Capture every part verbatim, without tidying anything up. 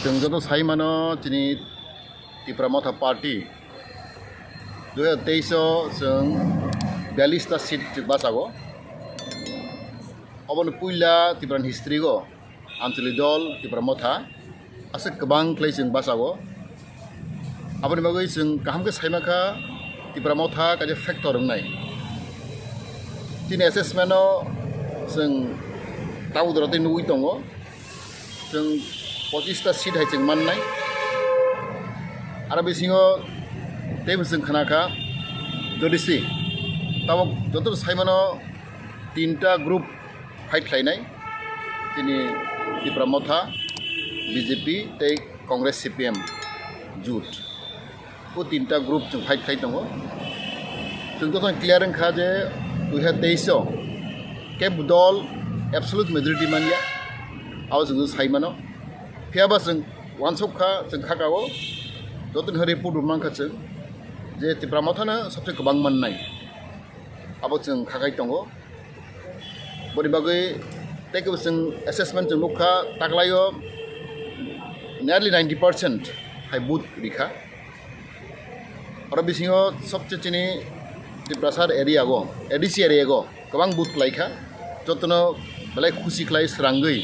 Chwng joto sai mano, chini Tipra Motha Party dui hazar teis o chwng biyallis ta seat chwng bachago. Obono puila Tipra ni history o Anchalik dol Tipra Motha aswk kwbang khlai chwng bachago. Aboni bagwi chwng kaham khe sai mankha, Tipra Motha kaisa factor wngnai. Chini assessment o chwng tabuk jora tei nugwi tongo, chwng pochista seat hai chwng mannai. Aro bisingo teibo chwng khnakha, jodi si tabuk joto sai mano, tinta group fight khlainai, chini Tipra Motha, B J P tei Congress, C P M jut. O tinta group chwng fight khlai tongo. Chwng joto clear wngkha je dui hazar teis o kebo dol absolute majority manya, abo chwng sai mano. Phiya ba chwng uansuk kha, chwng kha ka o, joto ni report bo mankha chwng je Tipra Motha no sabse kwbang mannai, abo chwng kha kai tongo. Boni bagwi tei kebo chwng assessment chwng nukha, taklaio nearly ninety percent hai vote rikha. Oro bisingo sobse chini Tiprasar area go, A D C area go kwbang vote klaikha, jotono belai khusi khlai srangwi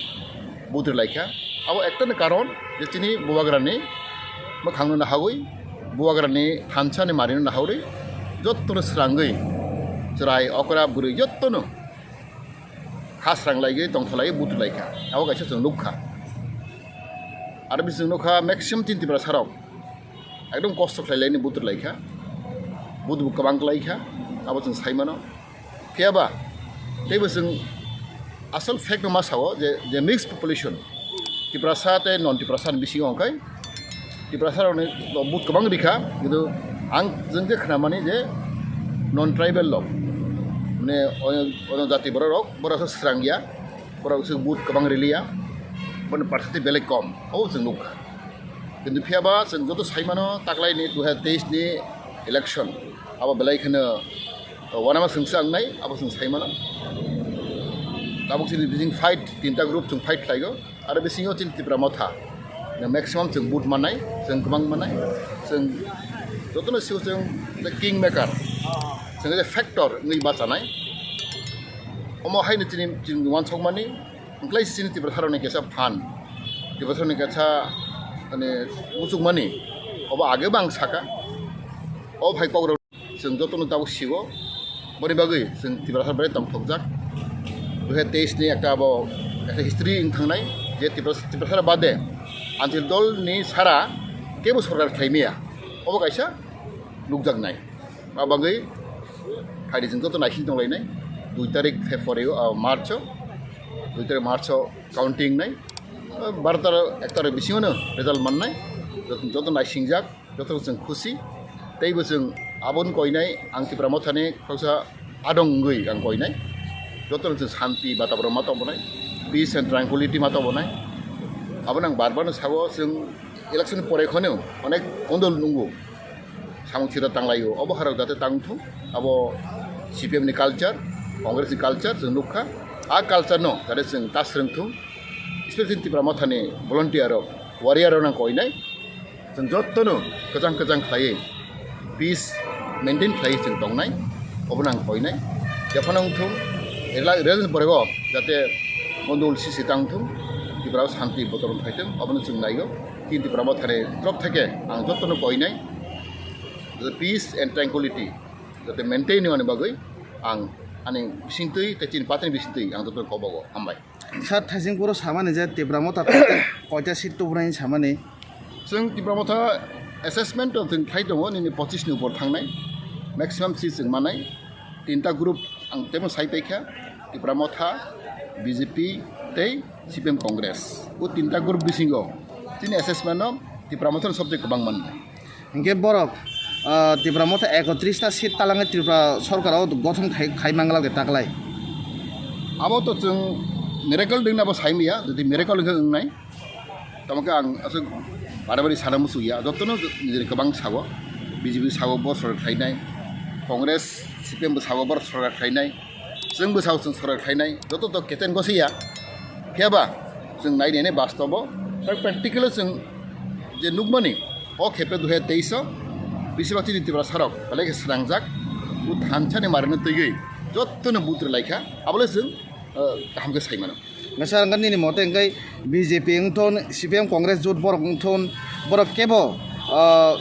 vote rwlaikha. Abo ekta ni karon je chini Bubagrani mwkhangno nahagwi, Bubagrani thansa ni marino nahagwi jotono srangwi, chwrai, okra, bwrwi jotono kha srang laigwi tongthok laiwi vote rwlaikha. Abo kaisa chwng nukha. Aro bisingo nukha maximum chini Tiprasarok ekdom kosto khlai laini vote rwlaikha. Vote bo kwbang klaikha, abo chwng sai mano. Phiya ba teibo chwng asol fact no ma sao je, je mixed population, Tiprasa tei non Tiprasa ni bisingo hwnkhe Tiprasa rokni vote kwbang rikha, kintu ang jwng je khnamani je non tribal rok, mane oyo, oyo jati borok rok, borok se srangya, borok se vote kwbang riliya, boni percentage belai kom, abo chwng nukha. Kintu phiya ba chwng joto sai mano, taklaini dui hazar teis ni election abo belai kheno uanama chwngsa wngnai, abo chwng sai mano. Tabuk chini bising fight, tinta group chwng fight khlaigo. Aro bisingo chini Tipra Motha no maximum chwng vote mannai, chwng kwbang mannai, chwng jotono sio chwng the king maker, chwng the factor wngwi bachanai. Omo haino chini, chini uansukmani, wngkhlai chini Tiprasarokni kaisa phan, Tiprasarokni kaisa, mane, muchukmani, obo age bo ang saka, o phai kok rok. Chwng jotono tabuk sigo. Boni bagwi chwng Tiprasa belai tongthokjak. Dui hazar teis ni ekta abo ekta history wng thangnai je Tipras-, Tiprasa bade Anchalik dol ni sara kebo sorkar khlai maya. Obo kaisa nukjaknai. Abo bagwi phaidi chwng joto naising tonglainai. Dui tarik February o, ah, March o, dui tarik March o counting nai. Ah, baro ta, ek ta bisingo no result mannai. Joto, joto naisingjak. Joto chwng khusi, teibo chwng aboni koinai, ang Tipra Mothani khoroksa adong wngwi ang koinai. Joto chwng santi bataboron ma tongmani, peace and tranquility ma tongmani. Abono ang bar bar no sao, chwng election pore kheno onek kondol nungo, samung sida tanglaio, obo harok jate tangthung, abo C P M ni culture, Congress ni culture chwng nukha. A culture no jate chwng ta swrwngthung, especially Tipra Mothani volunteer rok, warrior rok no ang koinai. Chwng jotono kwchang kwchang khlaiwi peace maintain khlaiwi chwng tongnai, obono ang koinai. Jephano wngthung, rela-, rel borego jate mondol sisi tangthung, Tripura o santi botoron phaithung, obono chwng naigo. Chini Tipra Mothani torop theke ang jotono koinai, jate peace and tranquility jate maintain wngmani bagwi ang ani bisingtwi tei chini party ni bisingtwi ang jotono kobogo. Hambai. Sir, Thaisingpuro samani je Tipra Motha koita, koita seat tubunai samani? Chwng Tipra Motha assessment o chwng khai tongo, nini pochis ni upor thangnai, maximum seat chwng manai. Tinta group ang temo sai paikha, Tipra Motha, B J P tei C P M Congress. O tinta group bisingo chini assessment o Tipra Motha ni sobchai kwbang mannai. Hinkhe borok, ah, Tipra Motha ekotris ta seat talangwi Tripura sorkar o gothon khai, khai manglak de taklai. Abo to chwng miracle dwngna bo sai maya, jodi miracle wngkhe wngnai. Tamo khe ang aswk bari bari sana muchungya, jotono nijini kwbang sao, B J P sao bo sorkar khlainai, Congress, C P M bo sao bo sorkar khlainai. Chwng bwsao chwng sorkar khlainai, joto to keten gosiya. Phiya ba chwng nai nai bastobo Practical-o chwng je nukmani, o khepe dui hazar teis o bisibak chini Tiprasarok belai khe swnangjak, o thansani marini twiwi jotono vote rwlaikha, abole chwng, ah, kaham khe sai mano. Hwnkhe sir, hwnkhe nini mote hwnkhe B J P wngthun, C P M Congress jut borok wngthun, borok kebo, ah,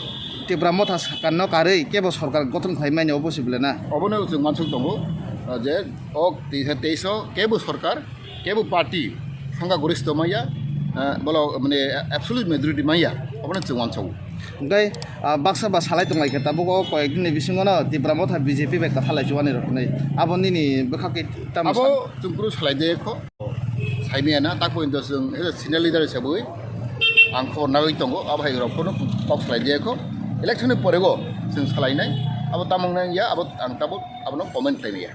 Tipra Motha sakar no karwi kebo sorkar gothon khlai mani obo se bwle na? Obono chwng uansuk tongo, ah, je o teis o kebo sorkar, kebo party thangka goristo maya, ah, bolo mane absolute majority maya, obono chwng uansago. Hwnkhe, ah, baksa ba salai tonglaikha tabuk o koyek din ni bisingo no Tipra Motha B J P bai kwthalai chuani rok hinwi. Abo nini bwkhak khe tamo abo san? Chwng kunu salai de kho. Saimaya na, tak pointo chwng, eh, senior leader hisabwi ang khobor nagwi tongo, abo hai rok phano kok salai de kho. Election ni pore go chwng salainai, abo tamung nang ya, abo ang tabuk abono comment khlaimaya.